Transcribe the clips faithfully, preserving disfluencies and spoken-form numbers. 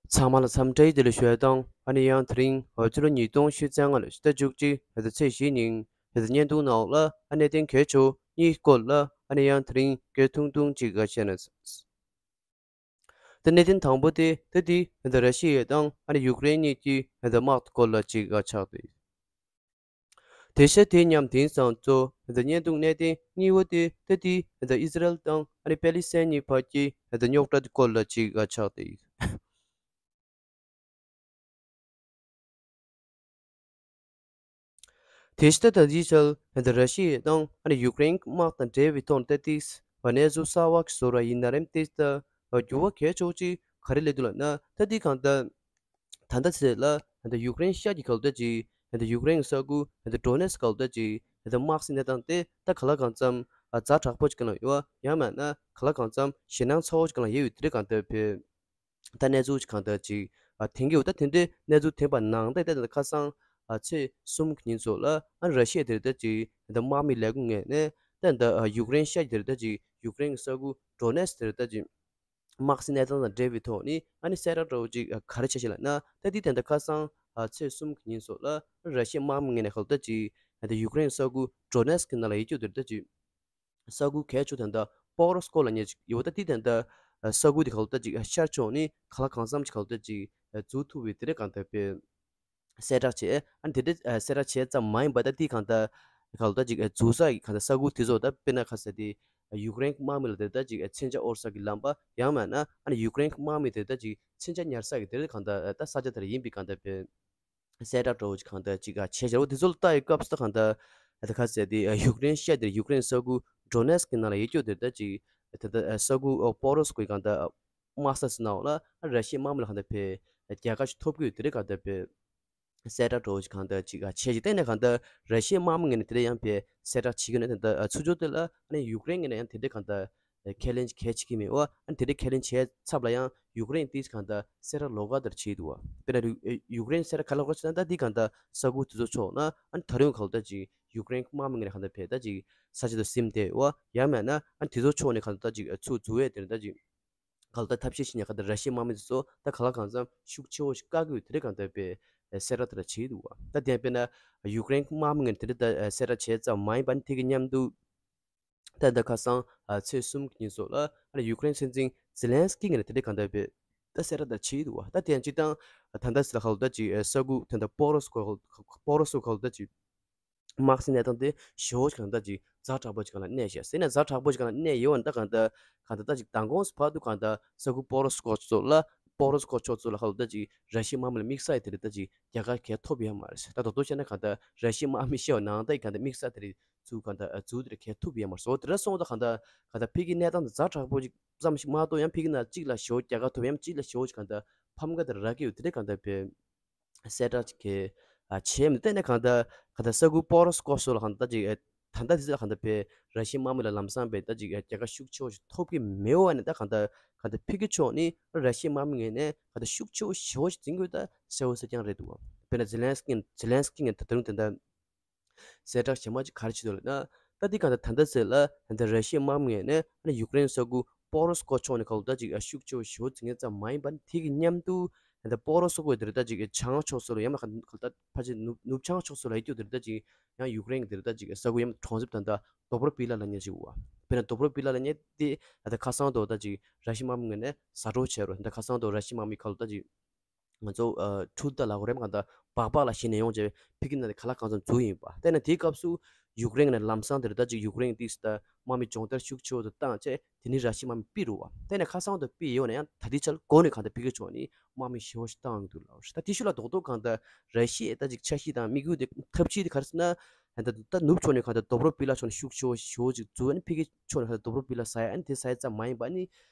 ཚང་མ་ལ་འཚམས་འདྲི་བདེ་ལེགས་ཞུ་ཡ་དང་། ཨ་ནི་ཡང་དེ་རིང་ཕྱི་ལོ་ཉིས་སྟོང་ཉི་ཤུ་རྩ་ལྔ་ལོའི་ཕྱི་ཟླ་བཅུ་གཅིག་ཕྱི་ཟླ་ཚེས་བཞིའི་ཉིན་ཕྱི་ཟླ་བརྙན་ཐུང་ནང་ལ་ཨ་ནི་གནད་དོན་གལ་ཆེ་བ་གཉིས་སྐོར་ལ་ཨ་ནི་ཡང་དེ་རིང་སྐད་ཐུང་ཐུང་ཅིག་བཤད་ན། ད་གནད་དོན་དང་པོ་དེ་ད་དེ་ད་ར་ཤི་ཡ་དང་ཨ་ནི་ཡུཀ་རེན་གཉིས་ཀྱི་ད་དམག་སྐོར་ལ་ཅིག་ཆགས་ཏེ། དེ་བྱས་དེ་མཉམ་དེང་སང་ཚོ་ད་བརྙན་ཐུང་གནད་དོན་གཉིས་པ་དེ་ད་དེ་ད་ཨི་སི་རལ་དང་ཨ་ནི་པེ་ལི་སི་ཐན་གཉིས་བར་གྱི་ད་རྙོག་དྲ་སྐོར་ལ་ཅིག་ཆགས་ཏེ། དེ་ལྟ་ད་ལྟའི་ཆར་ད་ར་ཤི་ཡ་དང་ཨ་ནི་ཡུཀ་རེན་དམག་དང་འབྲེལ་བའི་ཐོག་ནས་ད་ཏིས་གནས་ཚུལ་གསར་བ་ཞིག་བཟོ་ར་ཡིན་ན་རེམ། ཏིས་ད་འགྱུར་བ་གལ་ཆེ་ཅིག་ག་རེ་སླེབས་འདུག་ལབ་ན། ད་འདི་གང་ལྟར་ད་ལྟ་ཚེ་ལ་ད་ཡུཀ་རེན་ཤར་གྱི་ག་ལ་ད་ཅིག་ད་ཡུཀ་རེན་ས་ཁུལ་ད་ཌོ་ནེ་སི་ག་ལ་ད་ཅིག་ད་དམག་སའི་གནས་སྟངས་དེ་ད་ག་ལ་གང་འཚམ་ཛ་དྲག་པོ་ཅིག་ག་ལ་ཡོད། ཡང་མིན་ན་ག་ལ་གང་འཚམ་ཞེད་སྣང་ཚ་བོ་ཅིག་ག་ལ་ཡོད་ཡོད། དེ་རེད་གང་ལྟར་བས། ད་གནས་ཚུལ་གང་ལྟར་ཅིག་ཨ་ཐོན་གྱི་ཡོད། ད་དེ་འདྲའི་གནས་ཚུལ་ཐོན་པ་ནང་བཞིན་ད་ད་ཁ་སང་ཨ་ཚེས་གསུམ་གྱི་ཉིན་ཚོ་ལ་ཨ་ར་ཤི་ཡ་དེ་རེད་ད་ཅིག་ད་དམག་མི་ལས་ཁུངས་ངོས་ནས་ད་ད་ཨ་ཡུཀ་རེན་ཤར་གྱི་དེ་རེད་ད་ཅིག་ཡུཀ་རེན་གྱི་ས་ཁུལ་ཌོ་ནེ་སི་དེ་རེད་ད་ཅིག་དམག་སའི་གནས་སྟངས་དང་འབྲེལ་བའི་ཐོག་ནས་ཨ་ནི་གསལ་བསྒྲགས་འདྲ་བོ་ཅིག་ཨ་ག་རེ་བྱས་ཤག་ལབ་ན། ད་འདི་ད་ད་ཁ་སང་ཨ་ཚེས་གསུམ་གྱི་ཉིན་ཚོ་ལ་ཨ་ར་ཤི་ཡའི་དམག་མི་ངོས་ནས་ག་ལ་ད་ཅིག་ད་ཡུཀ་རེན་གྱི་ས་ཁུལ་ཌོ་ནེ་སི་གི་ནང་ལ་ཡོད་རྒྱུ་དེ་རེད་ད་ཅིག་ས་ཁུལ་གལ་ཆེ་ད་ལྟ་པོ་རོ་སི་ཀོ་ལབ་མཁན་ཅིག་ཡོད། ད་དེ་ད་ལྟ་ས་ཁུལ་དེ་ག་ལ་ད་ཅིག་ཤར་ཕྱོགས་ནས་ག་ལ་གང་འཚམ་ཅིག་ག་ལ་ད་ཅིག་འཛུལ་ཐུབ་པའི་དེ་འདྲ་གང་ལྟར་དཔེ་གསལ་བསྒྲགས་བྱས། ཨ་ནི་དེ་འདྲ་གསལ་བསྒྲགས་བྱས་ཙམ་མ་ཡིན་པ་ད་དེ་གང་ལྟར་ག་ལ་ད་ཅིག་འཛུལ་ས་ཡི་གང་ལྟར་ས་ཁུལ་དེ་ཚོ་ད་དཔེར་ན་ཁ་ཟེར་དེ་ཡུཀ་རེན་དམག་མི་ལ་དེ་ད་ཅིག་མཚོན་ཆ་དབོར་ས་གི་ལམ་པ། ཡང་མིན་ན་ཨ་ནི་ཡུཀ་རེན་དམག་མི་དེ་ད་ཅིག་མཚོན་ཆ་ཉར་ས་གི་དེ་འདྲ་གང་ལྟར་ད་ས་ཆ་དེར་ཡིན་པའི་གང་ལྟར་དཔེ། གསལ་བསྒྲགས་འདྲ་བོ་ཅིག་གང་ལྟར་ཅིག་ཨ་བྱས་བྱས་རེད། དེ་ཚོ་ལ་ལྟ་ཡི་སྐབས་སུ་ད་གང་ལྟར་ད་ཁ་ཟེར་དེ་ཡུཀ་རེན་ཤར་དེར་ཡུཀ་རེན་ས་ཁུལ་ཌོ་ནེ་སི་གི་ནང་ལ་ཡོད་རྒྱུ་དེ་ད་ཅིག་ད་ལྟ་ས་ཁུལ་པོ་རོ་སི་ཀོའི་གང་ལྟར་དམག་ས་ཟེར་ནའང་ལ་ར་ཤི་ཡའི་དམག་མི་ལ་གང་ལྟར་དཔེ་རྒྱལ་ཁ་ཞིག་ཐོབ་ཀྱི་ཡོད་དེ་འདྲ་གང་ལྟར་དཔེ་གསལ་བསྒྲགས་འདྲ་བོ་ཅིག་གང་ལྟར་ཅིག་ཨ་བྱས་ཅིག་བལྟས་ནས་གང་ལྟར་ར་ཤི་ཡའི་དམག་མི་ངོས་ནས་དེ་འདྲ་ཡང་དཔེ་གསལ་བསྒྲགས་བྱེད་ཀྱི་ཡོད་ན། ད་ལྟ་ཚུར་ཕྱོགས་དེ་ལ་ཨ་ནི་ཡུཀ་རེན་ངོས་ནས་ཡང་དེ་འདྲ་གང་ལྟར་ཁས་ལེན་གལ་ཆེ་གི་མེད་པ། ཨ་ནི་དེ་འདྲའི་ཁས་ལེན་བྱས་ཚབ་ལ་ཡང་ཡུཀ་རེན་དེ་གང་ལྟར་གསལ་བསྒྲགས་ལོགས་ཀ་དེར་བྱེད་འདུག་བ། དཔེར་ན་ཡུ་ཡུཀ་རེན་གསལ་བསྒྲགས་ག་ལོགས་ཀ་བྱེད་ན། ད་འདི་གང་ལྟར་ས་ཁུལ་དེ་ཚོ་ཕྱོགས་ན་ཨ་ནི་ད་རུང་གང་ལྟར་ཅིག་ཡུཀ་རེན་དམག་མི་ངོས་ནས་གང་ལྟར་བས་ད་ཅིག་ས་ཆ་དུ་ཟིན་བསྡད་པ། ཡང་མིན་ན་ཨ་ནི་དེ་ཚོ་ཕྱོགས་ནས་གང་ལྟར་ཅིག་ཚུར་འཛུལ་བས་དེར་ད་ཅིག་གང་ལྟར་ཐབས་ཤེས་བྱེད་ནས་གང་ལྟར་ར་ཤི་ཡའི་དམག་མི་དེ་ཚོ་ད་ག་ལ་གང་འཚམ་ཤུགས་ཆེ་བོ་ཞིག་བཀག་གི་ཡོད་དེ་འདྲ་གང་ལྟར་བས་གསལ་བསྒྲགས་དེ་འདྲ་བྱེད་འདུག་བ། ད་དེ་ཡང་དཔེར་ན་ཡུཀ་རེན་དམག་མི་ངོས་ནས་དེ་འདྲ་ད་གསལ་བསྒྲགས་བྱས་ཙམ་མ་ཡིན་པ་ནི་དེ་གི་མཉམ་དུ། ད་ད་ཁ་སང་ཨ་ཚེས་གསུམ་གྱི་ཉིན་སོགས་ལ་ཨ་ནི་ཡུཀ་རེན་སྲིད་འཛིན་ཛེ་ལན་སི་ཀི་ངོས་ནས་དེ་འདྲའི་གང་ལྟར་བས་ད་གསལ་བསྒྲགས་ད་བྱས་འདུག་བ། ད་དེ་ཡང་སྤྱིར་བཏང་ད་ལྟ་ཟེར་ལ་ག་ལ་ད་ཅིག་ས་ཁུལ་ད་ལྟ་པོ་རོ་སི་ཀོ་པོ་རོ་སི་ཀོ་ག་ལ་ད་ཅིག་དམག་སའི་གནས་སྟངས་དེ་ཞེ་པོ་ཅིག་གང་ལྟར་ཅིག་ཛ་དྲག་པོ་ཅིག་གང་ལ་གནས་ཤག་ཟེར་ན་ཛ་དྲག་པོ་ཅིག་གང་ལ་གནས་ཡོད་པ་ད་གང་ལྟར་གང་ལྟར་ད་ཅིག་མདང་དགོང་བར་དུ་གང་ལྟར་ས་ཁུལ་པོ་རོ་སི་ཀོ་ཚོ་ལ་པོ་རོ་སི་ཀོ་ཕྱོགས་ཚོ་ལ་ག་ལ་ད་ཅིག་ར་ཤི་ཡའི་དམག་མི་ལ་དམིགས་བསལ་དེ་རེད་ད་ཅིག་རྒྱལ་ཁ་གས་ཐོབ་ཡོད་མ་རེད། ད་དོ་དོ་བྱས་ན་གང་ལྟར་ར་ཤི་ཡའི་དམག་མི་ཤི་བ་ནང་ད་གང་ལྟར་དམིགས་བསལ་དེ་རེད། ཚུར་གང་ལྟར་ཨ་ཚུར་དེར་ཁེ་ཐུབ་ཡོད་མ་རེད། འོ་དེ་འདྲ་སོང་ཙང་གང་ལྟར་གང་ལྟར་ཕ་གིའི་གནས་སྟངས་དེ་ཛ་དྲག་པོ་ཅིག་ཙམ་ཞིག་མ་གཏོགས་ཡང་ཕ་གི་ནང་གཅིག་ལ་ཞེ་པོ་རྒྱལ་ཁ་ཐོབ་ཡང་གཅིག་ལ་ཞེ་པོ་ཅིག་གང་ལྟར་ཕམ་ཁ་དེ་རག་གི་ཡོད་དེ་འདྲ་གང་ལྟར་བས་གསལ་བསྒྲགས་ཅིག་གི་ཨ་བྱས་མི་བལྟས་ན་གང་ལྟར་གང་ལྟར་ས་ཁུལ་པོ་རོ་སི་ཀོ་སོགས་ལ་གང་ལྟར་ཅིག་ཨ་ད་ལྟ་དེ་ཚོ་ལ་གང་ལྟར་བས་ར་ཤི་ཡའི་དམག་མི་ལ་ལམ་སང་བས་ད་ཅིག་ཨ་རྒྱལ་ཁ་ཤུགས་ཆེ་བོ་ཞིག་ཐོབ་ཀྱི་མེད་པ་ནི་ད་གང་ལྟར་གང་ལྟར་ཕ་གི་ཕྱོགས་ནས་ར་ཤི་ཡའི་དམག་མི་ངོས་ནས་གང་ལྟར་ཤུགས་ཆེ་བོ་ཞེ་པོ་ཞིག་འཛིན་དགོས་ད་གསལ་པོ་གསལ་རྐྱང་རེད་འདུག་བ། དཔེར་ན་ཛེ་ལན་སི་ཀི་ཛེ་ལན་སི་ཀི་ངོས་ད་དུང་དེ་འདྲ་གསལ་བསྒྲགས་ཇེ་མང་ཅིག་ག་རེ་བྱེད་འདུག་ལབ་ན། ད་འདི་གང་ལྟར་ད་ལྟ་ཟེར་ལ་ད་ར་ཤི་ཡའི་དམག་མི་ངོས་ནས་ཨ་ནི་ཡུཀ་རེན་ས་ཁུལ་པོ་རོ་སི་ཀོ་ཕྱོགས་ནས་ག་ལ་ད་ཅིག་ཤུགས་ཆེ་བོ་ཞེ་པོ་འཛིན་མཁན་ཙམ་མ་ཡིན་པར་དེ་གི་མཉམ་དུ་ད་པོ་རོ་སི་ཀོ་དེར་ད་ཅིག་བྱང་ཕྱོགས་སུ་ལ་ཡང་ན་གང་ལྟར་ཕལ་ཆེར་ནུབ་ནུབ་བྱང་ཕྱོགས་སུ་ལ་ཡོད་རྒྱུ་དེར་ད་ཅིག་ཡང་ཡུཀ་རེན་གྱི་དེར་ད་ཅིག་ས་ཁུལ་ཡང་གྲོང་གསེབ་ད་ད་དོབ་རོ་པི་ལ་ལབ་མཁན་ཅིག་ཡོད་བ། དཔེར་ན་དོབ་རོ་པི་ལ་ལབ་མཁན་དེ་ད་ཁ་སང་དུ་ད་ཅིག་ར་ཤི་ཡའི་དམག་མི་ངོས་ནས་ཟ་འཕྲོག་བྱས་རོ། ད་ཁ་སང་དུ་ར་ཤི་ཡའི་དམག་མི་ག་ལ་ད་ཅིག་ང་ཚོ་ཨ་འཕྲུལ་རྟ་ལབ་དགོས་རེད་མ་གང་ལྟར་སྦག་སྦག་ལ་བཞེས་ནས་ཡོང་བྱས་ཕ་གི་ནང་ནས་ག་ལ་གང་འཚམ་འཛུལ་ཡིན་པ། དེ་ནས་དེའི་སྐབས་སུ་ཡུཀ་རེན་ནས་ལམ་སང་དེར་ད་ཅིག་ཡུཀ་རེན་ཏིས་ད་དམག་མི་སྦྱོང་བརྡར་ཤུགས་ཆེ་བོ་དུ་བཏང་བྱས་དེ་ནི་ར་ཤི་དམག་མི་ཕུད་རུ་བ། དེ་ནས་ཁ་སང་དུ་ཕུད་ཡོད་ན་ཡང་ད་ལྟའི་ཆར་འགོ་ནས་གང་ལྟར་ཕ་གི་ཕྱོགས་ནས་དམག་མི་ཞེ་པོ་ཞིག་བཏང་ཡོང་གི་འདུག་ལབ་རེད། ད་དེ་ཤུལ་ལ་རྡོག་རྡོག་གང་ལྟར་ར་ཤི་ཡའི་ད་ཅིག་འཆར་གཞི་དང་དམིགས་ཡུལ་དེ་ཐབས་ཤེས་དེ་ག་རེ་ཟེར་ན། ད་ད་ནུབ་ཕྱོགས་ནས་གང་ལྟར་དོབ་རོ་པི་ལ་ཕྱོགས་ནས་ཤུགས་ཆེ་བོ་ཞེ་པོ་ཅིག་འཛུལ་ཨ་ནི་ཕ་གི་ཕྱོགས་ནས་གང་ལྟར་དོབ་རོ་པི་ལ་ཟ་ཡ་ཨ་ནི་དེ་ཟ་ཡ་ཙམ་མ་ཡིན་པ་ཨ་ནི།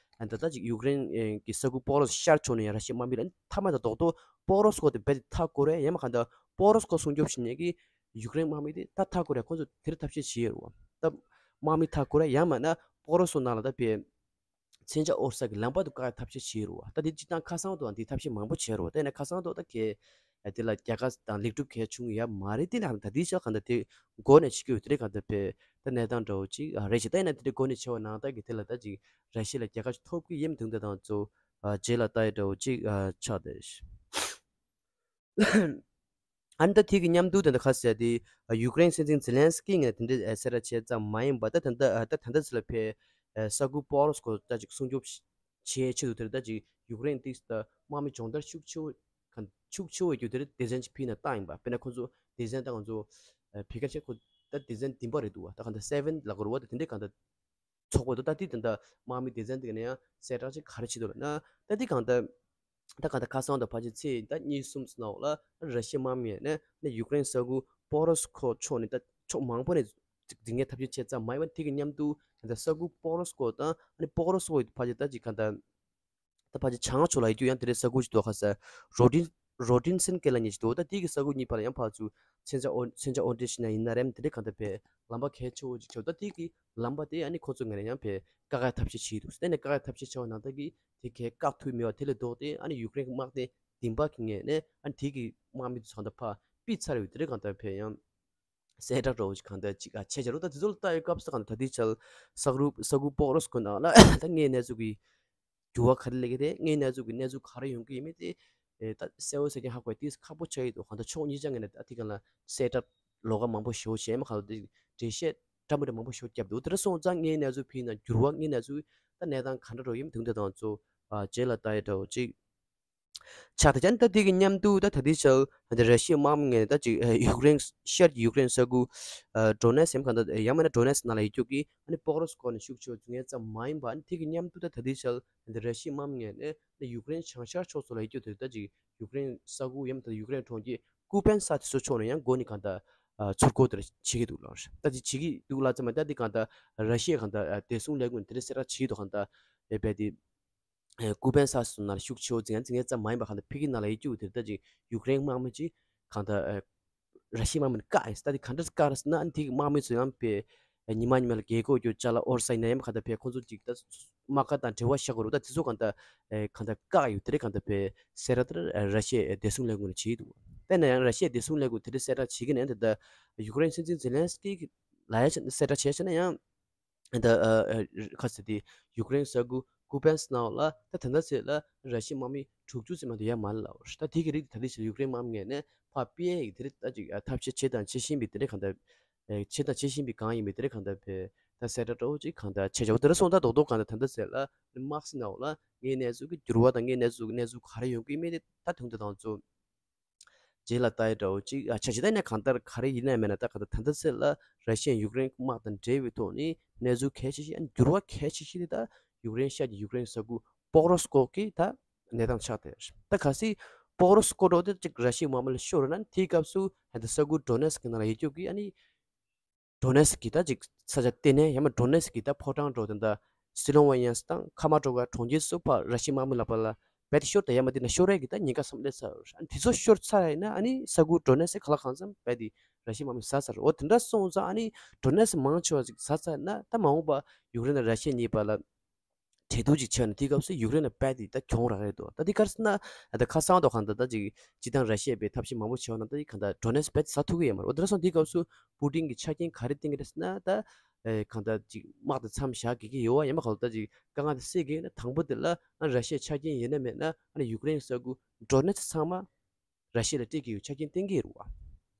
ད་ལྟ་ཅིག་ཡུཀ་རེན་གྱི་ས་ཁུལ་པོ་རོ་སི་ཤར་ཕྱོགས་ནས་ཡང་ར་ཤི་ཡའི་དམག་མི་ལ་ཨ་ནི་མཐའ་མ་ད་རྡོག་རྡོག་པོ་རོ་སི་ཀོ་དེ་རྦད་དེ་མཐའ་བསྐོར་རེད། ཡང་མ་གང་ལྟར་པོ་རོ་སི་ཀོ་སྲུང་སྐྱོབ་བྱེད་མཁན་གྱི་ཡུཀ་རེན་དམག་མི་དེ་ད་མཐའ་བསྐོར་རེད། ཁོང་ཚོ་དེར་ཐབས་ཤེས་བྱེད་ཡོད་རེད་བ། ད་དམག་མི་མཐའ་བསྐོར་རེད། ཡང་མིན་ན་པོ་རོ་སི་ནང་ལ་ད་བས་མཚོན་ཆ་དབོར་ས་གི་ལམ་བར་དུ་བཀག་ཡ་ཐབས་ཤེས་བྱེད་རུ་བ། ད་འདི་སྤྱིར་བཏང་ཁ་སང་དུའང་འདི་ཐབས་ཤེས་མང་པོ་བྱས་རུ་བ། དེ་ནས་ཁ་སང་དུ་ད་གལ་དེ་ལ་རྒྱལ་ཁ་དང་ལེགས་གྲུབ་གལ་བྱུང་ཡ་མ་རེད། དེ་ནས་ད་འདི་ཆ་གང་ལྟར་དེ་འགོ་ནས་བྱེད་ཀྱི་ཡོད་དེ་རེད། གང་ལྟར་བས་ད་གནས་སྟངས་འདྲ་བོ་ཅིག་རེད་ཤག་ད་ཡིན་ན་དེ་འདྲ་འགོ་ནས་བྱས་པ་ནང་ལྟར་གི་དེ་ལ་ད་ཅིག་ར་ཤི་ཡ་ལ་རྒྱལ་ཁ་ཅིག་ཐོབ་ཀྱི་ཡིན་དུང་ད་དང་གཙོ་ རྗེས་ལ་ལྟ་ཡི་འདྲ་བོ་ཅིག་ཆགས་བསྡད། ཨ་ནི་ད་དེ་གི་མཉམ་དུ་དེ་འདྲ་ཁ་ཟེར་དེ་ཡུཀ་རེན་སྲིད་འཛིན་ཛེ་ལན་སི་ཀི་ངས་དེ་འདྲའི་གསལ་བསྒྲགས་བྱས་ཙམ་མ་ཡིན་པ་ད་ད་ད་ད་ད་ཚོད་ལ་ཕེ་ས་ཁུལ་པོ་རོ་སི་ཀོ་ད་ཅིག་སྲུང་སྐྱོབ་བྱེད་ཆེད་དུ་དེར་ད་ཅིག་ཡུཀ་རེན་ཏིས་ད་དམག་མི་སྦྱོང་བརྡར་ཤུགས་ཆེ་བོ་གང་ཤུགས་ཆེ་བོ་ཡོད་རྒྱུ་དེར་སྡེ་ཚན་ཅིག་ཕུལ་ནས་བཏང་ཡིན་པ། དཔེར་ན་ཁོ་ཚོ་སྡེ་ཚན་ད་ང་ཚོ་བི་ཀ་ཆེ་ཁོ་ད་སྡེ་ཚན་བདུན་པ་རེད་འདུག་བ། ད་གང་ད་སེ་ཝེན་ལ་གོ་རུ་བ་ད་དེ་འདྲའི་གང་ད་ཚོགས་པ་དུ་ད་ལྟའི་དེ་འདྲ་དམག་མི་སྡེ་ཚན་དེ་ག་ནས་ཡང་གསལ་བསྒྲགས་ཅིག་ག་རེ་བྱེད་འདུག་ལབ་ན། ད་ལྟའི་གང་ལྟར་ད་གང་ལྟར་ཁ་སང་དང་ཕལ་ཆེར་ཚེས་ད་གཉིས་གསུམ་ཙམ་ནང་ལ་ར་ཤི་ཡའི་དམག་མི་ནས་ནས་ཡུཀ་རེན་ས་ཁུལ་པོ་རོ་སི་ཁོ་ཕྱོགས་ནས་ད་ཕྱོགས་མང་པོ་ནས་འཛིང་ངེས་ཐབས་ཤེས་བྱས་ཙམ་མ་ཡིན་པར་དེ་གི་མཉམ་དུ་གང་ལྟར་ས་ཁུལ་པོ་རོ་སི་ཁོ་དང་ཨ་ནི་པོ་རོ་སི་ཁོ་ཕལ་ཆེར་ད་ཅིག་གང་ལྟར་ད་ཕལ་ཆེར་བྱང་ཕྱོགས་ལ་ཡོད་རྒྱུ་ཡང་དེ་འདྲའི་ས་ཁུལ་ཅིག་འདུག་ཁ་ས་རོ་ཏིན་རོ་ཏིན་སན་ཀེ་ལ་ཉེ་ཞིག་འདུག་ད་དེ་གི་ས་ཁུལ་གཉིས་བར་ལ་ཡང་ཕར་ཚུར་མཚོན་ཆ་ཨོ་མཚོན་ཆ་ཨོ་འདྲེ་ཞིག་ན་ཡིན་ན་རེམ་དེ་འདྲའི་གང་ལྟར་བས་ལམ་པ་གལ་ཆེ་བོ་ཅིག་ཆགས། ད་དེ་གི་ལམ་པ་དེ་ཨ་ནི་ཁོ་ཚོ་ངོས་ནས་ཡང་བས་བཀག་ཡ་ཐབས་ཤེས་བྱས་འདུག་དེ་ནས་བཀག་ཡ་ཐབས་ཤེས་བྱས་པ་ནང་ལྟར་གི་དེ་གས་བཀག་ཐུབ་མེད་པ་དེ་ལས་ལྡོག་སྟེ་ཨ་ནི་ཡུཀ་རེན་གི་དམག་སྡེ་བདུན་པ་གི་ངོས་ནས་ཨ་ནི་དེ་གི་དམག་མི་ཚོ་གང་ལྟར་ཕར་ཕུད་ཚར་བའི་དེ་འདྲའི་གང་ལྟར་བས་ཡང་གསལ་བསྒྲགས་འདྲ་བོ་ཅིག་གང་ལྟར་ཅིག་ཨ་བྱས་བྱས་རུ། ད་དེ་ཚོ་ལ་ལྟ་ཡོད་སྐབས་སུ་གང་ལྟར་ད་ལྟའི་ཆར་ས་ཁུལ་ས་ཁུལ་པོ་རོ་སི་ཁོ་ནང་ལ་ད་དངོས་གནས་ཚུལ་གི་འགྱུར་བ་ག་རེ་སླེབས་ཀྱི་རེད། དངོས་གནས་ཚུལ་གྱི་གནས་ཚུལ་ག་རེ་ཡོང་གི་ཡིན་མིན་དེ་ཨེ་ད་གསལ་བོ་གསལ་རྐྱང་ཧ་གོ་ཡ་དེ་ཁག་པོ་ཆགས་ཀྱི་འདུག་གང་ལྟར་ཕྱོགས་གཉིས་ཆ་ངོས་ནས་ཨ་ཐི་ག་ལ་གསལ་བསྒྲགས་ལོགས་ཀ་མང་པོ་ཞེ་པོ་བྱས་མ་གང་ལྟར་འགྲེལ་བཤད་འདྲ་མི་འདྲ་མང་པོ་ཞེ་པོ་བརྒྱབ་འདུག་དེ་འདྲ་སོང་ཙང་དངོས་གནས་ཚུལ་ཕུལ་ན་འགྱུར་བ་དངོས་གནས་ཚུལ་ད་གནས་སྟངས་ག་འདྲ་འགྲོ་ཡིན་མིན་དེ་འདྲ་དང་ཚོ་རྗེས་ལ་ལྟ་ཡ་འདྲ་བོ་ཅིག་ཆགས། ད་ཅན་ད་དེ་གི་མཉམ་དུ་ད་ད་ལྟའི་ཆར་ད་ར་ཤི་ཡའི་དམག་མི་ངོས་ནས་ད་ཅིག་ཡུཀ་རེན་ཤར་གྱི་ཡུཀ་རེན་ས་ཁུལ་ཌོ་ནེ་སི་ཡང་གང་ད་ཡང་མིན་ན་ཌོ་ནེ་སི་ནང་ལ་ཡོད་རྒྱུ་གི་ཨ་ནི་པོ་རོ་སི་ཁོ་ནས་ཤུགས་ཆེ་བ་འཛིང་མཁན་ཙམ་མ་ཡིན་པ། ཨ་ནི་དེ་གི་མཉམ་དུ་ད་ད་ལྟའི་ཆར་ད་ར་ཤི་ཡའི་དམག་མི་ངོས་ནས་ད་ཡུཀ་རེན་བྱང་ཤར་ཕྱོགས་སུ་ལ་ཡོད་རྒྱུ་དེ་ད་ཅིག་ཡུཀ་རེན་ས་ཁུལ་ཡང་ད་ཡུཀ་རེན་གྲོང་ཁྱེར་ཀུ་པན་ས་དེ་ཚོ་ཕྱོགས་ནས་ཡང་འགོ་ནས་གང་ད་ཚུར་རྒོལ་དེ་འདྲ་བྱེད་ཀྱི་འདུག་ལ། ད་དེ་བྱེད་ཀྱི་འདུག་ལ་ཙམ་མ་ད་དེ་གང་ད་ར་ཤི་ཡའི་གང་ད་བདེ་སྲུང་ལས་ཁུངས་དེ་འདྲ་གསལ་བསྒྲགས་བྱེད་ཀྱི་འདུག་གང་ད་ཨེ་བས་དེ། ཀུ་པན་ས་སུ་ནང་ལ་ཤུགས་ཆེ་བོ་འཛིང་འཛིང་ཙམ་མ་ཡིན་པ་གང་ལྟར་ཕ་གི་ནང་ལ་ཡོད་རྒྱུ་དེ་ལྟ་ཅིག་ཡུཀ་རེན་དམག་མི་ཅིག་གང་ལྟར་ར་ཤི་ཡའི་དམག་མི་ནས་བཀག་ཡིན། ད་དེ་གང་འདྲ་བཀག་ར་ཟེར་ན་ཨ་ནི་དེ་གི་དམག་མི་ཚོ་ཡང་པའི་ཉི་མ་ཉི་མ་ལ་རྒྱལ་སྒོ་རྒྱུ་ཅ་ལག་འོར་ས་ཡིན་ན་ཡང་གང་ལྟར་པའི་ཁོང་ཚོ་ཅིག་ད་དམག་སྒར་དང་འབྲེལ་བ་བཞག་དགོས་རུ། ད་དེ་ཚོ་གང་ལྟར་གང་ལྟར་བཀག་ཡོད་དེ་རེད། གང་ལྟར་པའི་སེ་ར་ལྟར་ར་ཤི་ཡའི་བདེ་སྲུང་ལས་ཁུངས་ལ་བྱེད་འདུག་དཔེར་ན་ཡང་ར་ཤི་ཡའི་བདེ་སྲུང་ལས་ཁུངས་དེ་འདྲ་གསལ་བསྒྲགས་བྱེད་ཀྱི་ནས་ད་ལྟ་ཡུཀ་རེན་སྲིད་འཛིན་ཛེ་ལན་སི་ཀི་ལ་ཡ་གསལ་བསྒྲགས་བྱས་བྱས་ན་ཡང་། ད་ཁ་ཟེར་དེ་ཡུཀ་རེན་ས་ཁུལ་ཀུ་པན་སི་ནང་ལ་ད་ད་ལྟ་ཚེ་ལ་ར་ཤི་ཡའི་དམག་མི་དྲུག་ཅུ་ཙམ་མ་གཏོགས་ཡོད་མ་རེད་ལབ། ད་དེ་གི་རིགས་ད་ལྟའི་ཆར་ཡུཀ་རེན་དམག་མི་ངོས་ནས་ཕར་སྤེལ་ཡས་ཀྱི་དེ་རིགས་ད་ཅིག་ཐབས་ཤེས་བྱེད་དང་བྱེད་བཞིན་པའི་དེ་རིགས་གང་ལྟར་བྱེད་དང་བྱེད་བཞིན་པའི་གང་ཡིན་པའི་དེ་རིགས་གང་ལྟར་བས་ད་གསལ་བསྒྲགས་འདྲ་བོ་ཅིག་གང་ལྟར་བྱས་བྱས་པ་དེ་རིགས་སོང་ད་རྡོག་རྡོག་གང་ལྟར་ད་ལྟ་ཚེ་ལ་དམག་སྲིད་ནང་ལ་དངོས་གནས་ཚུལ་གྱི་འགྱུར་བ་དང་དངོས་གནས་ཚུལ་གྱི་གནས་ཚུལ་ག་རེ་ཡོང་གི་མེད་དེ་ད་དུང་དེ་དང་ཚོ། རྗེས་ལ་ལྟ་ཡི་འདྲ་བོ་ཅིག་ཨ་ཆ་ཅི་ད་ནས་གང་ལྟར་ག་རེ་ཡིན་ན་མེད་ན་ད་གང་ལྟར་ད་ལྟ་ཚེ་ལ་ར་ཤི་ཡ་ཡུཀ་རེན་དམག་དང་འབྲེལ་བའི་ཐོག་ནས་གནས་ཚུལ་གལ་ཆེ་ཤོས་ཨ་འགྱུར་བ་གལ་ཆེ་ཤོས་དེ་ད་ཡུཀ་རེན་ཤར་གྱི་ཡུཀ་རེན་ས་ཁུལ་པོག་རོ་སི་ཀོ་གི་ད་གནས་སྟངས་ཆགས་བསྡད་ཡོད་རེད། ད་གལ་སྲིད་པོག་རོ་སི་ཀོ་འདྲ་བོ་དེ་ཅིག་ར་ཤི་ཡའི་དམག་མི་ལ་ཤོར་ན་དེའི་སྐབས་སུ་ཧན་ད་ས་ཁུལ་ཌོ་ནེ་སི་ཀི་ནང་ལ་ཡོད་རྒྱུ་གི་ཨ་ནི། ཌོ་ནེ་སི་ཀི་ད་ཅིག་ས་ཆ་གཏན་ནས་ཡང་མ་ཌོ་ནེ་སི་ཀི་ད་ཕོ་བྲང་འདྲ་བོ་དེ་འདྲ་སི་ལོ་ཝེ་ནི་ཡ་དང་ཁ་མ་ཀྲོ་ཀ་གྲོང་ཁྱེར་སུ་ཕར་ར་ཤི་ཡའི་དམག་མི་ལ་ཕར་ལ་རྦད་དེ་ཤོར་ད་ཡང་མ་དེ་ན་ཤོར་ཡས་ཀྱི་ད་ཉེན་ཁ་སམ་སླེབས་ཚར་ཡོད་རེད། ཨ་ནི་དེ་ཚོ་ཤོར་ཚར་ཡིན་ན་ཨ་ནི་ས་ཁུལ་ཌོ་ནེ་སི་ཀི་ག་ལ་གང་འཚམ་རྦད་དེ་ར་ཤི་ཡའི་དམག་མི་ཟ་ཚར་རེད། འོ་དེ་འདྲ་སོང་ཙང་ཨ་ནི་ཌོ་ནེ་སི་ཀི་མང་ཆེ་བ་ཅིག་ཟ་ཚར་ན་ད་མ་འོངས་པ་ཡུཀ་རེན་དང་ར་ཤི་ཡ་གཉིས་བར་ལ་འབྲེལ་གཏུག་ཅིག་བྱས་ན་དེའི་སྐབས་སུ་ཡུཀ་རེན་ལ་རྦད་དེ་ད་གྱོང་རག་གི་རེད་འདུག་ད་དེ་ག་རེ་ཟེར་ན་ད་ཁ་སང་དང་གང་ལྟར་ད་ཅིག་སྤྱིར་བཏང་ར་ཤི་ཡས་པའི་ཐབས་ཤེས་མང་པོ་བྱས་པ་ན་ད་གང་ལྟར་ཌོ་ནེ་སི་ཀི་རྦད་དེ་ཟ་ཐུབ་ཀྱི་ཡོད་མ་རེད། འོ་དེ་འདྲ་སོང་དེའི་སྐབས་སུ་པུ་ཏིན་གྱི་ཆ་རྐྱེན་ག་རེ་བསྟན་གྱི་རེད་ཟེར་ན་ད་གང་ལྟར་ཅིག་དམག་དེ་མཚམས་བཞག་དགོས་ཀྱི་ཡོད་པ་ཡང་མ་གང་ལྟར་ད་ཅིག་དཀའ་ངལ་དེ་སེལ་དགོས་ན་དང་པོ་དེ་ལ་ཨ་ར་ཤི་ཡའི་ཆ་རྐྱེན་ཡོད་ན་མེད་ན་ཨ་ནི་ཡུཀ་རེན་ས་ཁུལ་ཌོ་ནེ་སི་ཀི་ཚང་མ། ར་ཤི་ཡ་ལ་སྤྲད་ཀྱི་ཡོད་ཆ་རྐྱེན་བསྟན་གྱི་རེད་བ།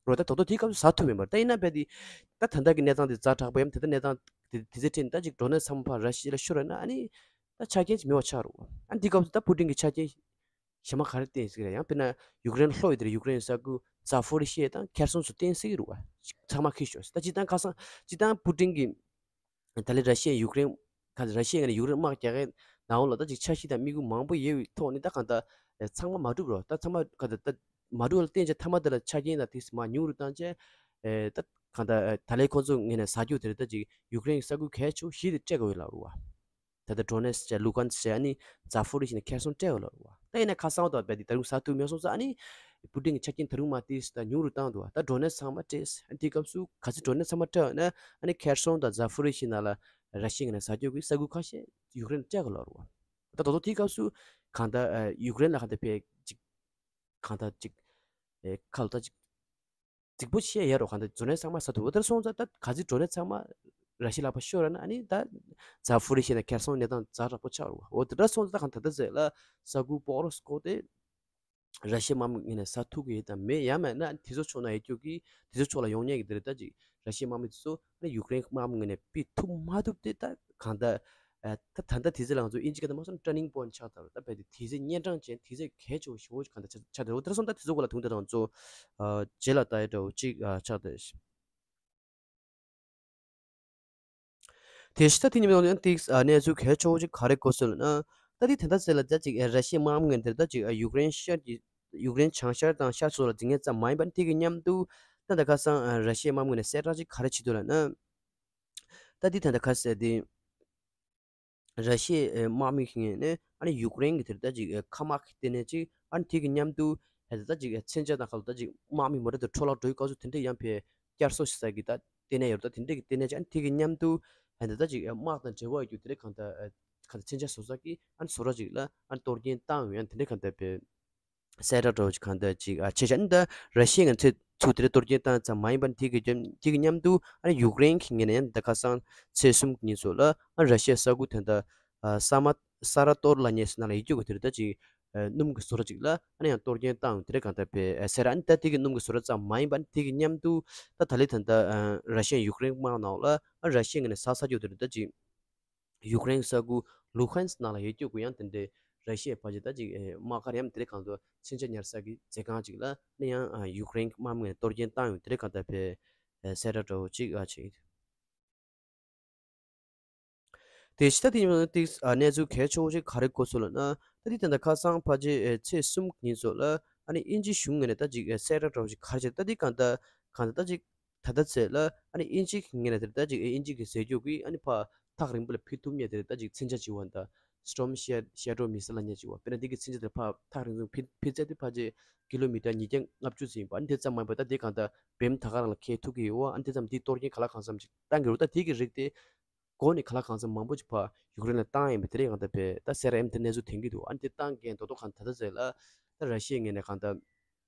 རོ་ད་དོ་དོ་དེའི་སྐབས་སུ་ཟ་ཐུབ་མེད་པར་ད་ཡིན་ན་བས་དེ་ད་ད་ལྟ་གི་གནས་སྟངས་དེ་ཛ་དྲག་པོ་ཡང་དེ་ལྟ་གནས་སྟངས་དེ་དེ་ཚེ་ཁྲིད་ད་ཅིག་འགྲོ་གནས་ཚང་མ་ཕར་ར་ཤི་ཡ་ལ་ཤོར་ཡོད་ན་ཨ་ནི་ད་ཆ་རྐྱེན་ཅིག་མེད་པ་ཆགས་རེད་བ། ཨ་ནི་དེའི་སྐབས་སུ་ད་པུ་ཏིན་གྱི་ཆ་རྐྱེན་གཞན་མ་ག་རེ་བསྟན་སྲིད་ཀྱི་རེད། ཡང་དཔེར་ན་ཡུཀ་རེན་ལྷོ་ཡི་དེར་ཡུཀ་རེན་ས་ཁུལ་ཛ་ཕོ་རི་ཤི་ཡ་དང་ཁེར་སོང་སུ་བསྟན་སྲིད་ཀྱི་རེད་བ། ཚང་མ་ཁྱེར་ཤོག་ད་སྤྱིར་བཏང་ཁ་སང་སྤྱིར་བཏང་པུ་ཏིན་གྱི། ད་ལན་ར་ཤི་ཡ་ཡུཀ་རེན་ག་ར་ཤི་ཡ་ངོས་ནས་ཡུཀ་རེན་དམག་རྒྱག་མཁན་ནང་ལོགས་ལ་ད་ཅིག་འཆར་གཞི་དང་དམིགས་ཡུལ་མང་པོ་ཡོད་པའི་ཐོག་ནས་ད་གང་ལྟར་ཚང་མ་མ་འགྲུབ་རོགས་ད་ཚང་མ་ག་ད་ད་མ་འགྲུབ་ལ་བརྟེན་བྱས་མཐའ་མ་དེ་ལ་ཆ་རྐྱེན་དང་དེ་མར་ཉུང་རུ་བཏང་བྱས་ད་གང་ལྟར་ད་ལན་ཁོང་ཚོ་ངོས་ནས་ཟ་རྒྱུ་དེ་རེད། ད་ཅིག་ཡུཀ་རེན་གྱི་ས་ཁུལ་གལ་ཆེ་བ་བཞི་དེ་སྤྲད་དགོས་ཡོད་ལབ་རེད་བ། ད་ལྟ་ཌོ་ནེ་སི་ཀི་ལུ་ཀན་སི་ཀི་ཨ་ནི་ཛ་ཕོ་རི་ཤི་ཡ་ནས་ཁེར་སོང་སྤྲད་ཡོད་ལབ་རེད་བ། ད་ཡིན་ན་ཁ་སང་བ་དང་རྦད་དེ་ད་རུང་ཟ་ཐུབ་མེད་སོང་ཙང་ཨ་ནི་པུ་ཏིན་གྱི་ཆ་རྐྱེན་ད་རུང་མར་ཏོག་ཙམ་ད་ཉུང་རུ་བཏང་འདུག་ད་ཌོ་ནེ་སི་ཚང་མ་སྤྲད། ཨ་དེའི་སྐབས་སུ་གལ་སྲིད་ཌོ་ནེ་སི་ཚང་མ་སྤྲད་ཡོད་ན་ཨ་ནི་ཁེར་སོང་དང་ཛ་ཕོ་རི་ཤི་ཡ་ནང་ལ་ར་ཤི་ཡ་ངོས་ནས་ཟ་རྒྱུ་གི་ས་ཁུལ་ཁ་ཤས་ཡུཀ་རེན་སྤྲད་དགོས་ལབ་རེད་བ། ད་དོ་དོ་དེའི་སྐབས་སུ་གང་ལྟར་ཡུཀ་རེན་ལ་གང་ལྟར་ཕེ་ཅིག་གང་ལྟར་ཅིག་ཁ་ལོ་ད་ཅིག་རྫིག་པོ་བཤད་ཡ་རོ་གང་ལྟར་ཌོ་ནེ་སི་ཚང་མ་ཟ་ཐུབ། འོ་དེར་སོང་ཙང་ད་ག་ཚོད་ཌོ་ནེ་སི་ཚང་མ་ ར་ཤི་ཡའི་ལག་པ་ཤོར་ར་ན་ཨ་ནི་ད་ཛ་ཧྥུ་རི་ཤེ་ན་ཁེར་སོང་གནས་སྟངས་ཛ་དྲག་པོ་ཆགས་རུ་བ། འོ་དེ་འདྲ་སོང་ཙང་ད་གང་ད་ལྟ་ཟེར་ལ་ས་ཁུལ་པོག་རོ་སྐོར་དེ་ར་ཤི་ཡའི་དམག་མི་ངོས་ནས་ཟ་ཐུབ་ཀྱི་ཡོད་དམ་མེད་ཡང་མེད་ན་དེ་ཚོ་ཕྱོགས་ན་ཡོད་རྒྱུ་གི་དེ་ཚོ་ཕྱོགས་ལ་ཡོང་ཉེན་གྱི་དེ་རེད། ད་ཅིག་ར་ཤི་ཡའི་དམག་མི་དེ་ཚོ་ཨ་ནི་ཡུཀ་རེན་དམག་མི་ངོས་ནས་ཕུད་ཐུབ་མ་ཐུབ་དེ་ད་གང་ལྟར་ཨ་ད་ད་ལྟ་དེ་ཚོ་ལ་ང་ཚོ་ཨིན་ཇི་སྐད་དུ་མ་སོང་turning point ཆགས་ད་རེད། ད་བས་དེ་དེ་ཚོ་གཉན་འཕྲང་ཅན་དེ་ཚོ་གལ་ཆེ་བོ་ཞེ་བོ་ཞིག་གང་ལྟར་ཆགས་ཆགས་ད་རེད། འོ་དེ་སོང་ད་དེ་ཚོ་སྐོར་ལ་དུང་དེ་དང་ཚོ་ཨ་རྗེས་ལ་ལྟ་ཡ་འདྲ་བོ་ཅིག་ཨ་ཆགས་ད་རེད། དེ་ཕྱི་ད་དེ་ཉིན་མོ་ཡང་ཏིག་ཨ་གནས་ཚུལ་གལ་ཆེ་བོ་ཅིག་ག་རེ་གོ་སོང་ལབ་ན། ད་དེ་ད་ལྟ་ཟེར་ལ་ད་ཅིག་ཨ་ར་ཤི་ཡའི་དམག་མི་ངན་དེར་ད་ཅིག་ཨ་ཡུཀ་རེན་ཤར་གྱི་ཡུཀ་རེན་བྱང་ཤར་དང་ཤར་ཕྱོགས་ལ་འཛིང་མཁན་ཙམ་མ་ཡིན་པར་དེ་གི་མཉམ་དུ་ད་ད་ཁ་སང་ཨ་ར་ཤི་ཡའི་དམག་མི་ངན་ནས་གསལ་བསྒྲགས་ཅིག་ག་རེ་བྱེད་འདུག་ལབ་ན། ད་དེ་ད་ད་ཁ་ཟེར་དེ་ར་ཤི་ཡའི་དམག་མི་ངན་ནས་ཨ་ནི་ཡུཀ་རེན་གྱི་དེར་ད་ཅིག་ཨ་མཁའ་དམག་གི་ལྟེ་གནས་ཅིག་ཨ་ནི་དེ་གི་མཉམ་དུ་ཧེ་ད་ད་ཅིག་ཨ་མཚོན་ཆ་དང་ཁ་ལོ་ད་ཅིག་དམག་མི་མོ་ཊ་དང་འཕྲོ་བརླག་འགྲོ་ཡི་སྐབས་སུ་དེ་འདྲ་ཡང་ཕེ་བསྐྱར་གསོ་ཞིག་ས་གི་ད་ལྟེ་གནས་ཡོད་རེད། ད་དེ་འདྲ་གི་ལྟེ་གནས་ཅིག་ཨ་ནི་དེ་གི་མཉམ་དུ་ཧན་ད་ད་ཅིག་དམག་དང་འབྲེལ་བ་ཡོད་རྒྱུ་དེ་འདྲ་གང་ལྟར་གང་ལྟར་མཚོན་ཆ་བཟོ་ས་གི་ཨ་ནི་བཟོ་གྲྭ་ཅིག་ལ་ཨ་ནི་གཏོར་སྐྱོན་བཏང་ཡོད། ཨ་ནི་དེ་འདྲ་གང་ལྟར་བས་གསལ་བསྒྲགས་འདྲ་བོ་ཅིག་གང་ལྟར་ཅིག་ཨ་བྱས་ཤག་ཨ་ནི་ད་ར་ཤི་ཡ་ངན་ཚོས་ཚུར་དེ་འདྲ་གཏོར་སྐྱོན་བཏང་ཙམ་མ་ཡིན་པར་དེ་གི་རྒྱབ་དེ་གི་མཉམ་དུ་ཨ་ནི་ཡུཀ་རེན་གི་ངོས་ནས་ཡང་ད་ཁ་སང་ཚེས་གསུམ་གི་ཉིན་ཚོ་ལ་ཨ་ནི་ར་ཤི་ཡ་ས་ཁུལ་དེ་འདྲ་ཨ་ས་མ་ས་ར་ཏོར་ལབ་མཁན་ཞིག་ནང་ལ་ཡོད་རྒྱུ་གི་དེ་འདྲ་ད་ཅིག་ཨ་སྣུམ་གྱི་བཟོ་གྲྭ་ཅིག་ལ་ཨ་ནི་ཡང་གཏོར་སྐྱོན་བཏང་དེ་འདྲ་གང་ལྟར་བས་ཨ་ཟེར། ཨ་ནི་ད་དེ་གི་སྣུམ་གྱི་བཟོ་གྲྭ་ཙམ་མ་ཡིན་པར་དེ་གི་མཉམ་དུ་ད་ད་ལི་ད་ད་ཨ་ར་ཤི་ཡ་ཡུཀ་རེན་དམག་ནང་ལ་ཨ་ར་ཤི་ཡ་ངོས་ནས་ཟ་ས་རྒྱུ་དེ་འདྲ་ད་ཅིག་ཡུཀ་རེན་ས་ཁུལ་ལུ་ཧན་སི་ནང་ལ་ཡོད་རྒྱུ་གུ་ཡང་དེ་འདྲའི་ར་ཤི་ཡའི་ཕ་ཇེ་ད་ཅིག་ཨེ་དམག་སྒར་ཡང་དེ་རིང་གང་དུ་མཚོན་ཆ་ཉར་ས་གི་མཛད་ཁང་ཅིག་ལ་ནི་ཡང་ཨ་ཡུཀ་རེན་དམག་མི་ངས་གཏོར་སྐྱོན་བཏང་ཡོད། དེ་རིང་གང་ལྟར་བས་ཨེ་གསལ་བསྒྲགས་འདྲ་བོ་ཅིག་ཨ་བྱས་ཡོད། དེ་ཕྱི་ད་དེ་ཉིན་ཏིག་ཨ་གནས་ཚུལ་གལ་ཆེ་བོ་ཅིག་ག་རེ་གོ་སོང་ལབ་ན། ད་དེ་ད་ལྟ་ཁ་སང་ཕ་ཇེ་ཨེ་ཚེས་གསུམ་ཉིན་ཚོ་ལ་ཨ་ནི་དབྱིན་ཇི་གཞུང་ངོས་ནས་ད་ཅིག་ཨེ་གསལ་བསྒྲགས་འདྲ་བོ་ཅིག་ག་རེ་བྱས། ད་དེ་གང་ལྟར་གང་ལྟར་ད་ཅིག་ད་ལྟ་ཚེ་ལ་ཨ་ནི་དབྱིན་ཇི་གི་ངོས་ནས་དེར་ད་ཅིག་དབྱིན་ཇི་གི་ཟེར་རྒྱུ་གི་ཨ་ནི་ཕར་ཐག་རིང་པོ་ལ་ཕུད་ཐུབ་མཁན་དེར་ད་ཅིག་མཚོན་ཆ་བྱེད་པ་ད་Storm Shadow Missile ལབ་མཁན་ཅིག་པ། དཔེར་ན་འདི་གི་མཚོན་ཆ་དེར་ཕར་ཐག་རིང་ཙམ་ཕུད་ཕུད་ཚད་དེ་ཕ་ཇེ་ཀི་ལོ་མི་ཊར་ཉིས་བརྒྱ་ལྔ་བཅུ་ཙམ་ཡིན་པ། ཨ་ནི་དེ་གང་ལྟར་བེམ་ད་ག་རང་ལ་འཁེལ་ཐུབ་ཀྱི་ཡོད་པ། ཨ་ནི་དེ་ཙམ་འདི་གཏོར་སྐྱོན་ག་ལ་གང་འཚམ་ཅིག་བཏང་གི་རེད། ད་དེ་གི་རིགས་དེ་འགོ་ནས་ག་ལ་གང་འཚམ་མང་པོ་ཅིག་ཕར་ཡུཀ་རེན་ལ་བཏང་ཡིན་པ་དེ་རིང་གང་ལྟར་བས་ད་སེ་ར་ཨེམ་དེ་གནས་ཚུལ་ཐོན་གྱི་འདུག་ཨ་ནི་དེ་བཏང་མཁན་རྡོག་རྡོག་གང་ད་ལྟ་ཟེར་ལ་ད་ར་ཤི་ཡའི་ངོས་ནས་གང་ལྟར།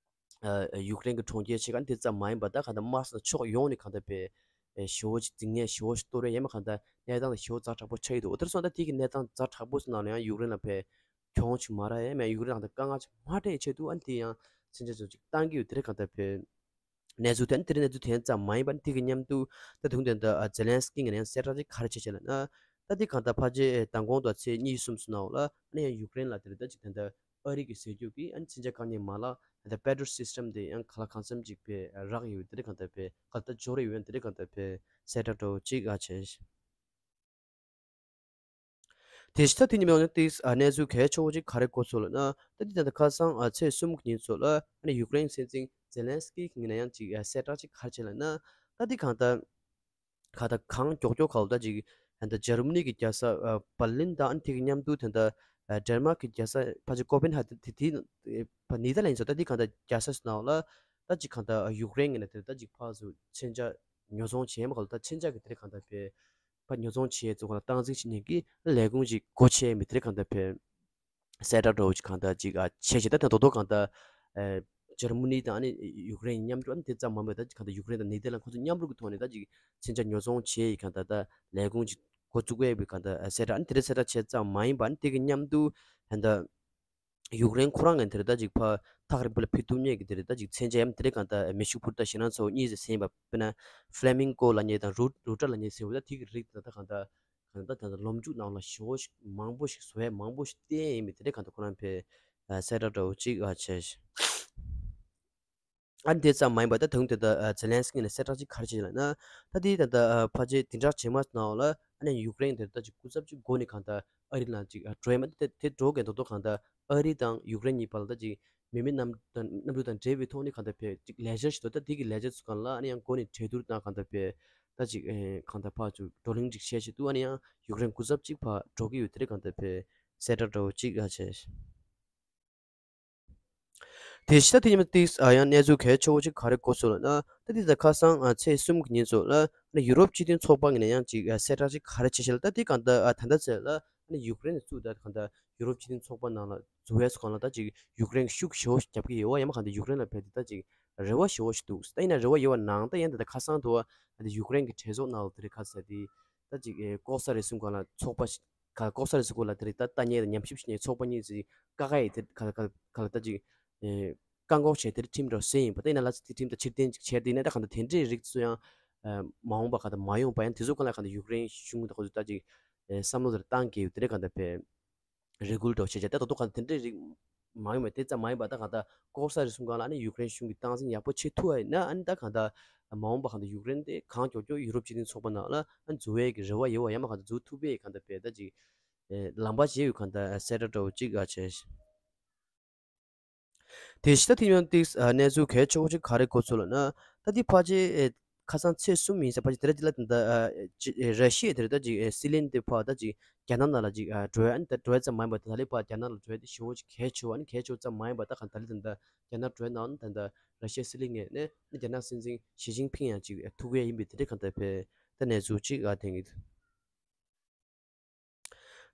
ཨ་ཡུཀ་རེན་གྱི་གྲོང་ཁྱེར་ཆེ་ཁག་འདི་ཙམ་མ་ཡིན་པར་ད་གང་ལྟར་དམག་སའི་ཕྱོགས་ཡོངས་ནས་གང་ལྟར་བས་ཨེ་ཞེ་བོ་ཅིག་འཛིང་ངན་ཞེ་བོ་ཞིག་གཏོར་ཡ་ཡིན་མ་གང་ལྟར་གནས་སྟངས་དེ་ཞེ་བོ་ཛ་དྲག་པོ་ཆགས་ཀྱི་འདུག་འོ་དེར་སོང་ད་དེ་གི་གནས་སྟངས་ཛ་དྲག་པོ་སོང་ནང་ལ་ཡང་ཡུཀ་རེན་ལ་བས་གྱོང་ཅིག་མ་རག་ཡ་མེད། ཡུཀ་རེན་ལ་གང་ལྟར་དཀའ་ངལ་ཅིག་མ་འཕྲད་ཡའི་ཆེད་དུ་ཨ་ནི་དེ་ཡང་མཚོན་ཆ་ཅིག་བཏང་གི་ཡོད། དེ་རིང་གང་ལྟར་བས་གནས་ཚུལ་དེ་ཨ་ནི་དེ་རིང་གནས་ཚུལ་དེ་ཙམ་མ་ཡིན་པར་དེ་གི་མཉམ་དུ་ད་དུང་དེ་འདྲ་ཨ་ཛེ་ལན་སི་ཀི་ངོས་ནས་ཡང་གསལ་བསྒྲགས་ཅིག་ག་རེ་བྱས་བྱས་ལབ་ན། ད་དེ་གང་ལྟར་ཕ་ཇེ་ཨེ་མདང་དགོང་དང་ཚེས་ཉི་ཤུ་གསུམ་ཚོ་ནང་ལ་ཨ་ནི་ཡང་ཡུཀ་རེན་ལ་དེ་འདྲ་ད་ཅིག་དེ་འདྲ་ཨ་རི་གི་ཟེར་རྒྱུ་གི་ཨ་ནི་མཚོན་ཆ་བཀག་ཉར་མ་ལག་ད་ལྟ་Patriot system དེ་ཡང་ག་ལ་གང་འཚམ་ཅིག་བས་རག་ཡོད། དེ་འདྲ་གང་ལྟར་བས་ག་ལ་ད་འབྱོར་ཡོད། དེ་འདྲ་གང་ལྟར་བས་གསལ་བསྒྲགས་འདྲ་བོ་ཅིག་ཨ་བྱས། དེ་ཕྱི་ད་དེ་ཉིན་མོ་ནི་ཏིག་ཨ་གནས་ཚུལ་གལ་ཆེ་བོ་ཅིག་ག་རེ་གོ་སོང་ལབ་ན། ད་དེ་ད་ལྟ་ཁ་སང་ཨ་ཚེས་གསུམ་གྱི་ཉིན་ཚོ་ལ་ཨ་ནི་ཡུཀ་རེན་སྲིད་འཛིན་ཛེ་ལན་སི་ཀི་གི་ངོས་ནས་ཡང་ཅིག་ཨ་གསལ་བསྒྲགས་ཅིག་ག་རེ་བྱས་ལབ་ན། ད་དེ་གང་ལྟར་གང་ལྟར་གང་མགྱོགས་མགྱོགས་ག་ལ་ད་ཅིག་ད་ལྟ་འཇར་མ་ནི་གི་རྒྱལ་ས་ཨ་བར་ལིན་དང་ཨ་ནི་དེ་གི་མཉམ་དུ་ད་ལྟ་ཨ་ཌེན་མཱག་གི་རྒྱལ་ས་ཕལ་ཆེར་ཀོ་པེན་ཧ་དེ་དེ་ཕ་ནི་དར་ལན་ཚོ་ད་དེ་གང་ལྟར་རྒྱལ་ས་སུ་ནང་ལ་ད་ཅིག་གང་ལྟར་ཡུཀ་རེན་ངོས་ནས་དེ་ད་ཅིག་ཕར་ཚུར་མཚོན་ཆ་ཉོ་ཚོང་བྱས་མ་ག་ལ་ད་མཚོན་ཆ་གི་དེ་གང་ལྟར་བས་ཕར་ཉོ་ཚོང་བྱས་ཚུལ་ག་ལ་སྟངས་འཛིན་བྱེད་མཁན་གྱི་ལས་ཁུངས་ཅིག་སྒོ་ཕྱེ་མི་དེ་གང་ལྟར་བས། གསལ་བསྒྲགས་འདྲ་བོ་ཅིག་གང་ལྟར་ཅིག་ཨ་བྱས་བྱས་ད་ད་དོ་དོ་གང་ལྟར་ཨེ་འཇར་མ་ནི་དང་ཨ་ནི་ཡུཀ་རེན་མཉམ་འགྲོ་ཨ་ནི་དེ་ཙམ་མ་མེད། ད་ཅིག་གང་ལྟར་ཡུཀ་རེན་དང་ནེ་དར་ལན་ཁོ་ཚོ་མཉམ་རུབ་ཀྱི་ཐོག་ནས་ད་ཅིག་མཚོན་ཆ་ཉོ་ཚོང་བྱས་ཡི་གང་ལྟར་ད་ལས་ཁུངས་ཅིག་འགོ་བཙུགས་ཡས་པའི་གང་ལྟར་ཨ་གསལ་བསྒྲགས་ཨ་ནི་དེ་རེད། གསལ་བསྒྲགས་བྱས་ཙམ་མ་ཡིན་པ་ཨ་ནི་དེ་གི་མཉམ་དུ་ད་ལྟ་ཡུཀ་རེན་ཁོ་རང་ངས་དེ་རེད་ད་ཅིག་ཕར་ཐག་རིང་པོ་ལ་ཕུད་ཐུབ་མཁན་གྱི་དེ་རེད་ད་ཅིག་མཚོན་ཆ་ཡང་དེ་རེད་གང་ལྟར་མེ་ཤུགས་འཕུར་མདའ་ཞེད་སྣང་ཚ་བོ་གཉིས་ཟེར་ཟིན་པ་དཔེར་ན་ཕ་ལེ་མིང་ཀོ་ལབ་མཁན་དང་རུ་རུ་ཏྲ་ལབ་མཁན་ཟེར་བ་ད་དེ་གི་རིགས་དེ་ད་གང་ལྟར། གང་ལྟར་ད་ལྟ་ལོ་མཇུག་ནང་ལ་ཞེ་བོ་ཞིག་མང་པོ་ཞིག་བཟོ་ཡས་མང་པོ་ཞིག་བསྟན་ཡིན་མིན་དེ་འདྲ་གང་ལྟར་ཁོ་རང་ཕའི་གསལ་བསྒྲགས་འདྲ་བོ་གཅིག་ཨ་བྱས། ཨ་ནི་དེ་ཙམ་མ་ཡིན་པར་ད་དུང་དེ་ལྟར་ཛེ་ལན་སི་ཀི་ནས་གསལ་བསྒྲགས་ཅིག་ག་རེ་བྱས་ལབ་ན། ད་དེ་ད་ལྟ་ཕལ་ཆེར་དེ་འདྲ་བྱས་མ་ནང་ལ་ཨ་ནི་ཡུཀ་རེན་དེ་ད་ཅིག་སྐུ་ཚབ་ཅིག་སྒོ་ནས་གང་ལྟར་ཨ་རི་ནང་ཅིག་འགྲོ་ཡས་མ་དེ་དེ་འགྲོ་མཁན་རྡོག་རྡོག་གང་ལྟར་ཨ་རི་དང་ཡུཀ་རེན་གཉིས་བར་ལ་ད་ཅིག་མི་མེད་གནམ་གནམ་གྲུ་དང་འབྲེལ་བའི་ཐོག་ནས་གང་ལྟར་ཕའི་ཅིག་ལེ་ཤར་ཞིག་འདུག་ད་དེ་གི་ལེ་ཤར་ཚོ་གང་ལ་ཨ་ནི་ཡང་སྒོ་ནས་གྲོས་བསྡུར་དང་གང་ལྟར་ཕའི་ད་ཅིག་ཨེ་གང་ལྟར་ཕར་ཚུར་བགྲོ་གླེང་ཅིག་བྱས་བྱས་འདུག་ཨ་ནི་ཡང་ཡུཀ་རེན་སྐུ་ཚབ་ཅིག་ཕར་འགྲོ་གི་ཡོད། དེ་རིང་གང་ལྟར་ཕའི་གསལ་བསྒྲགས་འདྲ་བོ་ཅིག་ཨ་བྱས། དེ་ཕྱི་ད་དེ་ཉིན་ཏིག་ཨ་ཡང་གནས་ཚུལ་གལ་ཆེ་བོ་ཅིག་ག་རེ་གོ་སོང་ལབ་ན། ད་དེ་ད་ཁ་སང་ཨ་ཚེས་གསུམ་གྱི་ཉིན་ཚོ་ལ་ཨ་ནི་ཡུ་རོབ་སྤྱི་མཐུན་ཚོགས་པ་ངོས་ནས་ཡང་ཅིག་ཨ་གསལ་བསྒྲགས་ཅིག་ག་རེ་བྱས་ཤག་ལབ་ད་དེ་གང་ལྟར་ཨ་ད་ལྟ་ཚེ་ལ་ཨ་ནི་ཡུཀ་རེན་ནས་བཙུགས་ད་གང་ལྟར་ཡུ་རོབ་སྤྱི་མཐུན་ཚོགས་པ་ནང་ལ་འཛུལ་བའི་སྒང་ལ་ད་ཅིག་ཡུཀ་རེན་ཤུགས་ཞེ་བོ་ཞིག་རྒྱབ་ཀྱི་ཡོད་པ་ཡང་མ་གང་ལྟར་ཡུཀ་རེན་ལ་ཕེབས་ཏེ་ད་ཅིག་ རེ་བ་ཞེ་པོ་ཞིག་འདུག་ད་ཡིན་ན་རེ་བ་ཡོད་པ་ནང་ད་ཡིན་ད་ད་ཁ་སང་དུ་བ་ད་ཡུཀ་རེན་གྱི་གྲོས་ཚོགས་ནང་ལ་དེ་རིང་ཁ་ས་དེ་ད་ཅིག་ཨེ་ལྐོག་ཟ་རུལ་སུངས་སྒང་ལ་ཚོགས་པ་ཞིག་ག་ལྐོག་ཟ་རུལ་སུངས་སྒང་ལ་དེ་རིང་ད་ལྟ་ཉེས་དང་ཉམས་ཞིབ་བྱེད་མཁན་ཚོགས་པ་གཉིས་ཀྱིས་བཀག་ཡས་དེ་ག་ལ་ག་ལ་ག་ལ་ད་ཅིག་ཨེ་བཀག་འགོག་བྱས་དེ་རིང་ཁྲིམས་འདྲ་བོ་ཟིན་ཡིན་པ་ད་ཡིན་ན་ལ་ཚིག་དེ་ཁྲིམས་ད་ཕྱིར་འཐེན་ཅིག་བྱས་དེ་ཡིན་ན་ད་ག་ད་དེ་འདྲའི་རིགས་ཚོ་ཡང་ཨ་མ་འོངས་པ་ག་ད་མ་ཡོང་པ་ཡང་དེ་ཚོ་སྒང་ལ་ག་ད་ཡུཀ་རེན་གཞུང་ད་ཁོ་ཚོ་ད་ཅིག་ཨེ་བསམ་བློ་དེར་བཏང་གི་ཡོད་དེ་རིང་ག་ད་བས། རེ་སྐུལ་འདྲ་བོ་བྱས་བྱས་ད་ད་དུང་གང་དེ་འདྲའི་རིགས་མ་ཡོང་བས་དེ་ཙམ་མ་ཡིན་པ་ད་གང་ལྟར་ལྐོག་ཟ་རུལ་སུངས་སྒང་ལ་ནི་ཡུཀ་རེན་གཞུང་གིས་སྟངས་འཛིན་ཡག་པོ་བྱེད་ཐུབ་པ་ཡིན་ན་ཨ་ནི་ད་གང་ལྟར་མ་འོངས་པ་གང་ལྟར་ཡུཀ་རེན་དེ་གང་མགྱོགས་མགྱོགས་ཡུ་རོབ་སྤྱི་མཐུན་ཚོགས་པ་ནང་ལ་ཨ་ནི་འཛུལ་བའི་གི་རེ་བ་ཡོད་པ་ཡང་མ་གང་ལྟར་འཛུལ་ཐུབ་པའི་གང་ལྟར་བས་ད་ཅིག་ལམ་པ་བྱེད་ཡོད་གང་ལྟར་གསལ་བསྒྲགས་འདྲ་བོ་ཅིག་ཨ་བྱས། དེ་བཞིན་ད་དེ་ཡང་ཏིག་ཨ་གནས་ཚུལ་གལ་ཆེ་བོ་ཅིག་ག་རེ་གོ་ཚུལ་ལ་ན་ད་དེ་ཕལ་ཆེར་ཨེ་ཁ་སང་ཚེས་གསུམ་ཡིན་ས་ཕལ་ཆེར་དེ་ར་དེ་ལ་ད་ཨ་ཅི་ཨེ་ར་ཤི་ཡ་དེ་ར་ད་ཅིག་ཨེ་སྲིད་བློན་དེ་ཕར་ད་ཅིག་རྒྱ་ནག་ནང་ལ་ཅིག་ཨ་འགྲོ་ཡ་ཨ་ནི་ད་འགྲོ་ཡ་ཙམ་མ་ཡིན་པ་ད་ད་ལས་ཕར་རྒྱ་ནག་ལ་འགྲོ་ཡ་དེ་ཞེ་བོ་ཅིག་གལ་ཆེ་བ་ཨ་ནི་གལ་ཆེ་བ་ཙམ་མ་ཡིན་པ་ད་གང་ད་ལས་ད་ད་རྒྱ་ནག་འགྲོ་ཡ་ནང་ད་ད་ར་ཤི་ཡ་སྲིད་བློན་ངོས་ནས་ཨ་ནི་རྒྱ་ནག་སྲིད་འཛིན་ཞི་ཅིན་ཕིང་ཡང་ཅིག་ཨེ་ཐུག་ཡ་ཡིན་པའི་དེ་འདྲ་གང་ད་ཕེ་ད་གནས་ཚུལ་ཅིག་ཨ་དེ་ངེས།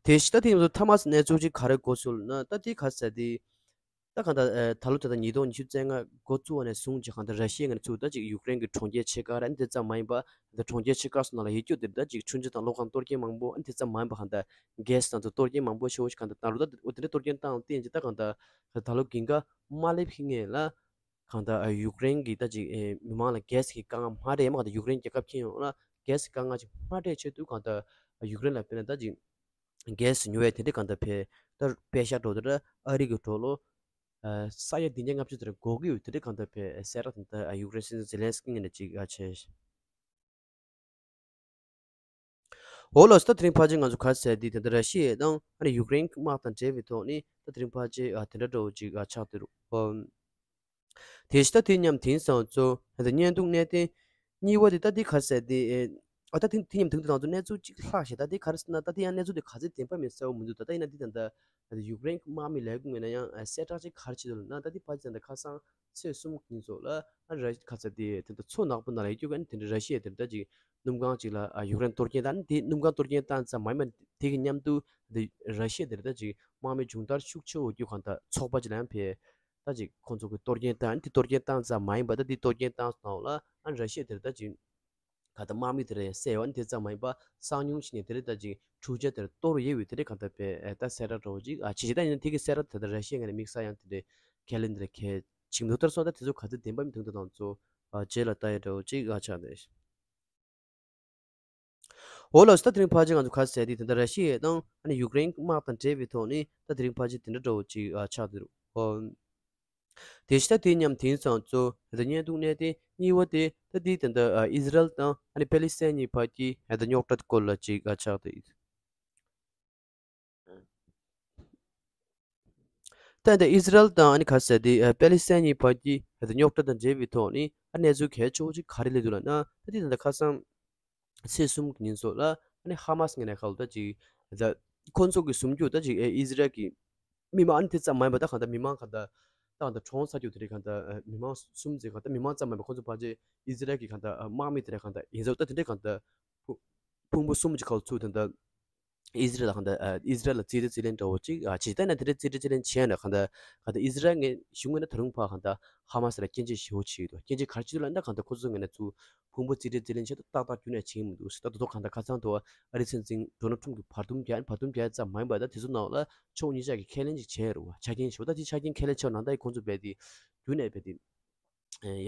དེ་བཞིན་ད་དེ་ཡིན་ཙང་ཐ་མ་གནས་ཚུལ་ཅིག་ག་རེ་གོ་སོང་ལབ་ན་ད་དེ་ག་ཟེར་དེ། ད་གང་ལྟར་ཨེ་ད་ལོ་ད་ལྟ་ཉིས་སྟོང་ཉི་ཤུ་རྩ་ལྔ་འགོ་བཙུགས་པ་ནས་བཟུང་ཅིག་གང་ལྟར་ར་ཤི་ཡ་ངོས་ནས་ཚུར་ད་ཅིག་ཡུཀ་རེན་གྱི་གྲོང་ཁྱེར་ཆེ་ཁག་ར་ཨ་ནི་དེ་ཙམ་མ་ཡིན་པ་ད་གྲོང་ཁྱེར་ཆེ་ཁག་སོགས་ནང་ལ་ཡོད་རྒྱུ་དེ་ད་ཅིག་འཕྲུལ་ཆས་དང་གློག་ཁང་གཏོར་སྐྱོན་མང་པོ་ཨ་ནི་དེ་ཙམ་མ་ཡིན་པ་གང་ལྟར་གྷེ་སི་དང་ཚུར་གཏོར་སྐྱོན་མང་པོ་ཞེ་པོ་ཞིག་གང་ལྟར་བཏང་རུ་ད་འོ་དེ་འདྲ་གཏོར་སྐྱོན་བཏང་བསྟན་ཅིག་ད་གང་ལྟར་ད་ལོ་དགུན་ཁ་མ་སླེབས་ཤིག་ངེས་ལ། གང་ལྟར་ཨ་ཡུཀ་རེན་གྱི་ད་ཅིག་ཨེ་མི་མང་ལ་གྷེ་སི་གི་དཀའ་ངལ་མ་སྤྲད་ཡ་མ་གང་ལྟར་ཡུཀ་རེན་རྒྱལ་ཁབ་ཁྱོན་ཡོངས་ལ་གྷེ་སི་གི་དཀའ་ངལ་ཅིག་མ་སྤྲད་ཆེད་དུ་གང་ལྟར་ཨ་ཡུཀ་རེན་ལ་དཔེར་ན་ད་ཅིག་གྷེ་སི་ཉོ་བའི་དེ་འདྲ་གང་ལྟར་ཕེ་ད་པེ་ཤག་འགྲོ་དེ་འདྲ་ཨ་རི་གི་འགྲོ་ལོ་ཨ་ས་ཡ་བདུན་བརྒྱ་ལྔ་བཅུ་དེ་འདྲ་དགོས་ཀྱི་ཡོད་དེ་འདྲ་གང་ལྟར་ཕེ་གསལ་བསྒྲགས་དེ་འདྲ་ཨ་ཡུཀ་རེན་སྲིད་འཛིན་ཛེ་ལན་སི་ཀི་ངོས་ནས་ཅིག་ཨ་བྱས། འོ་ལགས་སོ། ད་དེ་རིང་ཕལ་ཆེར་ང་ཚོ་ག་ཟེར་དེ་དེ་འདྲ་ར་ཤི་ཡ་དང་ཨ་ནི་ཡུཀ་རེན་དམག་དང་འབྲེལ་བའི་ཐོག་ནས་ད་དེ་རིང་ཕལ་ཆེར་ཨ་དེ་འདྲ་འདྲ་བོ་ཅིག་ཨ་ཆགས་བསྡད་རུང་། ཨོ། དེ་བཞིན་ད་དེ་མཉམ་དེང་སང་ཚོ་ད་བརྙན་ཐུང་གནད་དོན་གཉིས་པ་དེ་ད་དེ་ག་ཟེར་དེ་ཨ་ད་དེ་དེ་མཉམ་དེང་དུ་ང་ཚོ་གནས་ཚུལ་ཅིག་ལྷག་ཤག་ད་དེ་ག་རེ་ཟེར་ན་ད་དེ་ཡང་གནས་ཚུལ་དེ་ག་ཚོད་བདེན་པ་མིན་གསལ་བོ་མི་འདུག་ད་ད་ཡིན་ན་དེ་ད་ད་ད་ཡུཀ་རེན་དམག་མི་ལས་ཁུངས་ངོས་ནས་ཡང་ཨ་གསལ་བསྒྲགས་ཅིག་ག་རེ་བྱེད་འདུག་ལབ་ན་ད་དེ་ཕལ་ཆེར་ད་ཁ་སང་ཚེས་གསུམ་ཉིན་ཚོ་ལ་ཨ་ར་ཁ་ཚ་དེ་དེ་འདྲ་མཚོ་ནག་པོ་ནང་ལ་ཡོད་རྒྱུ་ག་ནི་དེ་འདྲ་ར་ཤི་ཡ་དེ་འདྲ་ཅིག་སྣུམ་ཁང་ཅིག་ལ་ཨ་ཡུཀ་རེན་གཏོར་སྐྱོན་བཏང་ནི་དེ་སྣུམ་ཁང་གཏོར་སྐྱོན་བཏང་ཙམ་མ་ཡིན་པ་དེ་གི་མཉམ་དུ་དེ་ར་ཤི་ཡ་དེ་འདྲ་ཅིག་དམག་མི་སྦྱོང་བརྡར་ཤུགས་ཆེ་བོ་རྒྱུ་གང་ལྟར་ཚོགས་པ་ཅིག་ལ་ཡང་ཕེ་ད་ཅིག་ཁོང་ཚོ་གི་གཏོར་སྐྱོན་བཏང་ནི་དེ་གཏོར་སྐྱོན་བཏང་ཙམ་མ་ཡིན་པ་ད་དེ་གཏོར་སྐྱོན་བཏང་སོང་ལ་ཨ་ར་ཤི་ཡ་དེ་འདྲ་ཅིག་ག་ད་དམག་མི་དེ་རེད་སེ་ཡོན་དེ་ཙམ་མ་ཡིན་པ་གསང་མྱུལ་ཕྱིན་ནས་དེ་རེད་ད་ཅིག་འཕྲུལ་ཆས་དེར་གཏོར་ཡོད་པའི་དེ་རེད་གང་ལྟར་པའི་ད་གསལ་བསྒྲགས་འདྲ་བོ་ཅིག་ཨ་ཅི་ཅི་ད་ཡིན་ན་དེ་གི་གསལ་བསྒྲགས་དེ་ད་ར་ཤི་ཡ་ངོས་ནས་དམིགས་བསལ་ཡང་དེ་འདྲའི་ཁས་ལེན་དེ་རེད་གལ་ཆེ་མི་འདུག་ད་སོང་ད་དེ་ཚོ་ག་ཚོད་བདེན་པ་མིན་དོན་དག་དང་ཚོ་ཨ་རྗེས་ལ་ལྟ་ཡ་འདྲ་བོ་ཅིག་ཨ་ཆགས་འདུག་འོ་ལགས་སོ། ད་དེ་རིང་ཕལ་ཆེར་ང་ཚོ་ག་ཟེར་དེ་དེ་འདྲ་ར་ཤི་ཡ་དང་ཨ་ནི་ཡུཀ་རེན་དམག་དང་འབྲེལ་བའི་ཐོག་ནས་ད་དེ་རིང་ཕལ་ཆེར་དེ་འདྲ་འདྲ་བོ་ཅིག་ཨ་ཆགས་འདུག་ཨོ། དེ་བཞིན་ད་དེ་མཉམ་དེང་སང་གཙོ་ད་བརྙན་ཐུང་གནད་དོན་གཉིས་པ་དེ་ད་དེ་ད་ལྟ་ཨི་ཟི་རལ་དང་ཨ་ནི་པེ་ལི་སི་ཐན་གཉིས་བར་གྱི་ད་རྙོག་དྲ་སྐོར་ལ་ཅིག་ཨ་ཆགས་ཏེ། ད་ལྟ་ཨི་ཟི་རལ་དང་ཨ་ནི་ག་ཟེར་དེ་པེ་ལི་སི་ཐན་གཉིས་བར་གྱི་ད་རྙོག་དྲ་དང་འབྲེལ་བའི་ཐོག་ནས་ཨ་གནས་ཚུལ་གལ་ཆེ་བོ་ཅིག་ག་རེ་སླེབས་འདུག་ལབ་ན་ད་དེ་ད་ལྟ་ཁ་སང་། ཚེས་གསུམ་གྱི་ཉིན་སོགས་ལ་ཨ་ནི་ཧ་མ་སི་ངོས་ནས་ཁ་ལོ་ད་ཅིག་ད་ཁོ་ཚོ་གི་ཟུར་འཇོག་ད་ཅིག་ཨེ་ཨི་ཟི་རལ་གྱི་མི་མང་ཨ་ནི་དེ་ཙམ་མ་ཡིན་པ་ད་གང་ལྟར་མི་མང་གང་ལྟར་ད་གང་ལྟར་གྲོངས་ཚར་རྒྱུ་དེ་རིགས་གང་ལྟར་མི་མང་གསུམ་ཙམ་གང་ལྟར་མི་མང་ཙམ་མ་ཡིན་པ་ཁོ་ཚོ་ཕལ་ཆེར་ཨི་ཟི་རལ་གྱི་གང་ལྟར་དམག་མི་དེ་རིགས་གང་ལྟར་ཡིན་ཙང་ད་དེ་འདྲའི་གང་ལྟར་ཕུང་པོ་གསུམ་གྱི་ཁ་ལོ་ཚུར་ད་ལྟ་ཨི་ཟི་རལ་ལ་གང་ལྟར་ཨི་ཟི་རལ་ལ་རྩིས་སྤྲོད་རྩིས་ལེན་འདྲ་བོ་ཅིག་བྱེད་ད་ནི་དེ་འདྲའི་རྩིས་སྤྲོད་རྩིས་ལེན་བྱས་ན་གང་ལྟར་གང་ལྟར་ཨི་ཟི་རལ་ངས་གཞུང་ངོས་ནས་ད་རུང་ཕར་གང་ལྟར་ཧ་མ་སི་ལ་སྐྱོན་བརྗོད་ཞེ་པོ་བྱས་འདུག་སྐྱོན་བརྗོད་ག་རེ་བྱས་འདུག་ལབ་ན་གང་ལྟར་ཁོ་ཚོ་ངོས་ནས་ཚུར་ཕུང་པོ་རྩིས་སྤྲོད་རྩིས་ལེན་ཆེད་དུ་ཏག་ཏག་རྒྱུན་ནས་བྱེད་ཀྱི་མི་འདུག་ད་དོ་དོ་གང་ལྟར་ཁ་སང་དུ་ཨ་རིའི་སྲིད་འཛིན་ཌོ་ནལ་ཊམ་གྱིས་བར་འདུམ་རྒྱག་བར་འདུམ་རྒྱག་ཙམ་མ་ཡིན་པར་ད་དེ་ཚོ་ནང་ལ་ཕྱོགས་གཉིས་ཆ་གིས་ཁས་ལེན་ཅིག་བྱས་རེད་བ། ཆ་རྐྱེན་ཞེ་པོ་ད་དེ་ཆ་རྐྱེན་ཁས་ལེན་བྱས་ནང་ད་ཡི་ཁོང་ཚོ་རྦད་དེ་རྒྱུན་ནས་རྦད་དེ་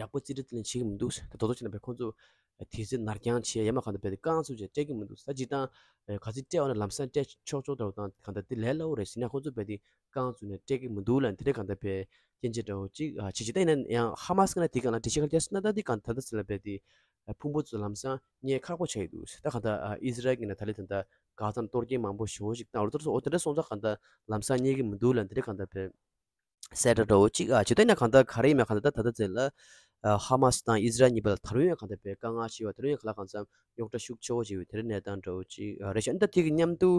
ཡག་པོ་རྩིས་སྤྲོད་རྩིས་ལེན་བྱེད་ཀྱི་མི་འདུག་ད་དོ་དོ་བྱས་ན་རྦད་ཁོང་ཚོ་དུས་ཚོད་ནར་འགྱངས་བྱས་ཡ་མ་གང་ལྟར་རྦད་དེ་རྐང་བཙུགས་བྱས་སྤྲད་ཀྱི་མི་འདུག་ད་སྤྱིར་བཏང་ག་ཚོད་སྤྲད་འོ་ན་ལམ་སང་སྤྲད་ཆོག་ཆོག་འདྲ་བོ་དང་གང་ལྟར་དེ་ལས་སླ་བོ་རེད་ཟེར་ན་ཁོང་ཚོ་རྦད་དེ་རྐང་བཙུགས་ནས་སྤྲད་ཀྱི་མི་འདུག་ལབ་དེ་འདྲ་གང་ལྟར་རྦད་སྐྱོན་བརྗོད་འདྲ་བོ་ཅིག་ཨ་བྱེད་ཅིག་ད་ཡིན་ན་ཡང་ཧ་མ་སི་ཀ་ན་དེ་གང་ལ་འགྲེལ་བཤད་ག་རེ་བརྒྱབ་སོང་ན་ད་དེ་གང་ད་ལྟ་ཟེར་ལ་རྦད་དེ་ཕུང་པོ་ཚོ་ལམ་སང་རྙེད་ཁག་པོ་ཆགས་ཡོད་འདུག་ད་གང་ལྟར་ཨི་ཟི་རལ་གྱི་ནས་ད་ལས་ད་ལྟ་ག་ཚང་གཏོར་སྐྱོན་མང་པོ་ཞེ་པོ་ཞིག་བཏང་རུ་ཐུར་སོང་འོ་དེ་འདྲ་སོང་ཙང་གང་ལྟར་ལམ་སང་རྙེད་ཀྱི་མི་འདུག་ལབ་དེ་འདྲ་གང་ལྟར་རྦད་གསལ་བསྒྲགས་འདྲ་བོ་ཅིག་ཨ་བྱེད་ད་ཡིན་ན་གང་ལྟར་ག་རེ་ཡིན་མིན་གང་ལྟར་ད་ད་ལྟ་ཟེར་ལ་ཧ་མ་སི་དང་ཨི་ཟི་རལ་གཉིས་བར་ལ་ད་རུང་ཡང་གང་ལྟར་རྦད་དཀའ་ངལ་ཞིག་ཡོད་པ་ད་རུང་ཡང་ག་ལ་གང་འཚམ་རྙོག་དྲ་ཤུགས་ཆེ་བོ་ཞིག་ཡོད་དེ་འདྲ་གནས་སྟངས་འདྲ་བོ་ཅིག་རེད་ཤག་ཨ་ནི་ད་དེ་གི་མཉམ་དུ།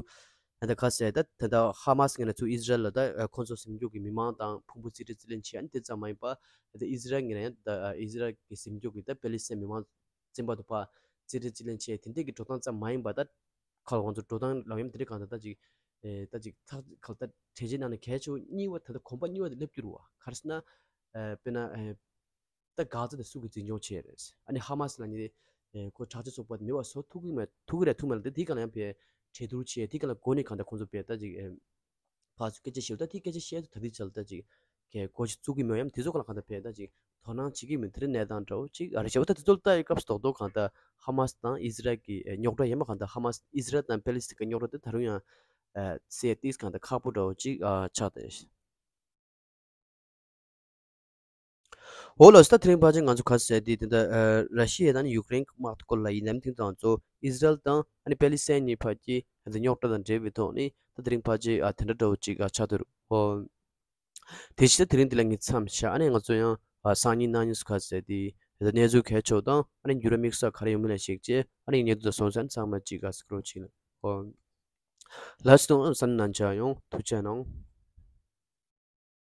ད་ལྟ་ག་ཟེར་ད་ད་ལྟ་ཧ་མ་སི་ངོས་ནས་ཚུར་ཨི་ཟི་རལ་ལ་ད་ཁོང་ཚོ་ཟིན་རྒྱུ་གི་མི་མང་དང་ཕུང་པོ་རྩིས་སྤྲོད་རྩིས་ལེན་བྱེད་ཨ་ནི་དེ་ཙམ་མ་ཡིན་པ་ད་ལྟ་ཨི་ཟི་རལ་ངོས་ནས་ཡང་ད་ཨི་ཟི་རལ་གྱི་ཟིན་རྒྱུ་གི་ད་པེ་ལི་སི་ཐན་མི་མང་བཙོན་པ་དུ་ཕར་རྩིས་སྤྲོད་རྩིས་ལེན་བྱེད་དེ་འདྲས་ཀྱི་འགྲོ་སྟངས་ཙམ་མ་ཡིན་པ་ད་ཁ་ལ་ཁོང་ཚོ་འགྲོ་སྟངས་ལ་ཡང་དེ་འདྲས་གང་ད་ད་ཅིག་ད་ཅིག་ཐག་ཁ་ལ་ད་གྲོས་ཆོད་ནང་ནས་གལ་ཆེ་བ་གཉིས་པ་ད་ལྟ་གོམ་པ་གཉིས་པ་དེ་སླེབས་རྒྱུ་རེད་བ། ག་རེ་ཟེར་ན་དཔེར་ན། ད་གྷ་ཛ་དེ་སུ་གིས་འཛིན་སྐྱོང་བྱས་རེད། ཨ་ནི་ཧ་མ་སི་ལབ་མཁན་དེ་ཁོ་དྲག་ཆས་ཚོགས་པ་དེ་མེད་པ་བཟོ་ཐུབ་ཀྱི་མ་ཐུབ་ཀྱི་རེད་ཐུབ་མ་རེད། དེ་དེའི་སྒང་ལ་ཡང་ཕར་གྲོས་བསྡུར་བྱས། དེའི་སྒང་ལ་འགོ་ནས་གང་ལྟར་ཁོང་ཚོ་ཕར་ད་ཅིག་ཕར་ཚུར་སྐད་ཆ་བཤད། ད་དེ་སྐད་ཆ་བཤད་དུས་ད་ལྟའི་ཆར་ལ་ད་ཅིག་གས་འགོ་ཞིག་བཙུགས་ཀྱི་མེད་ཡང་དེ་ཚོ་སྒང་ལ་གང་ལྟར་ཕར་ད་ཅིག་དོ་སྣང་བྱེད་ཀྱི་མེད། དེ་རིང་གནས་སྟངས་འདྲ་བོ་ཅིག་ཨ་རེད་ཤག་འོ་ད་དེ་ཚོ་ལ་ལྟ་ཡི་སྐབས་སུ་རྡོག་རྡོག་གང་ལྟར་ཧ་མ་སི་དང་ཨི་ཟི་རལ་གྱི་རྙོག་དྲ་ཡིན་པ་གང་ལྟར་ཧ་མ་སི་ཨི་ཟི་རལ་དང་པེ་ལི་སི་ཐན་གྱི་རྙོག་དྲ་དེ་ད་རུང་ཡང་སེལ་ཏེ་གང་ལྟར་ཁག་པོ་འདྲ་བོ་ཅིག་ཆགས་བསྡད། འོ་ལགས་སོ། ད་དེ་རིང་ཕལ་ཆེར་ང་ཚོ་ག་རེ་ཟེར་དེ་དེ་འདྲ་ཨ་ར་ཤི་ཡ་དང་ཡུཀ་རེན་གྱི་དམག་སྐོར་ལ་ཡིན་ནམ། དེང་དང་ཚོ་ཨི་ཟི་རལ་དང་ཨ་ནི་པེ་ལི་སི་ཐན་གཉིས་བར་གྱི་ཨ་དེ་རྙོག་དྲ་དང་འབྲེལ་བའི་ཐོག་ནས་ད་དེ་རིང་ཕལ་ཆེར་ཨ་དེ་འདྲ་འདྲ་བོ་ཅིག་ཨ་ཆགས་བསྡད་རེད། འོ། དེ་བཞིན་ད་དེ་རིང་འདི་ལ་ངས་མཚམས་བཞག་ཨ་ནི་ང་ཚོ་ཡང་ཨ་སང་ཉིན་གནངས་ཉིན་སུ་ག་རེ་ཟེར་དེ་དེ་འདྲ་གནས་ཚུལ་གལ་ཆེ་བ་དང་ཨ་ནི་འགྱུར་བ་དམིགས་བསལ་ག་རེ་ཡོང་མིན་ལ་གཞིགས་བྱས་ཨ་ནི་ངས་འདི་ལ་སོང་ཙང་ཚང་མ་ཅིག་ཨ་གཟིགས་རོགས་བྱེད་ལ། འོ། ལགས་སོ། བསམ་གནང་བྱ་ཡོང་། ཐུགས་རྗེ་གནང་།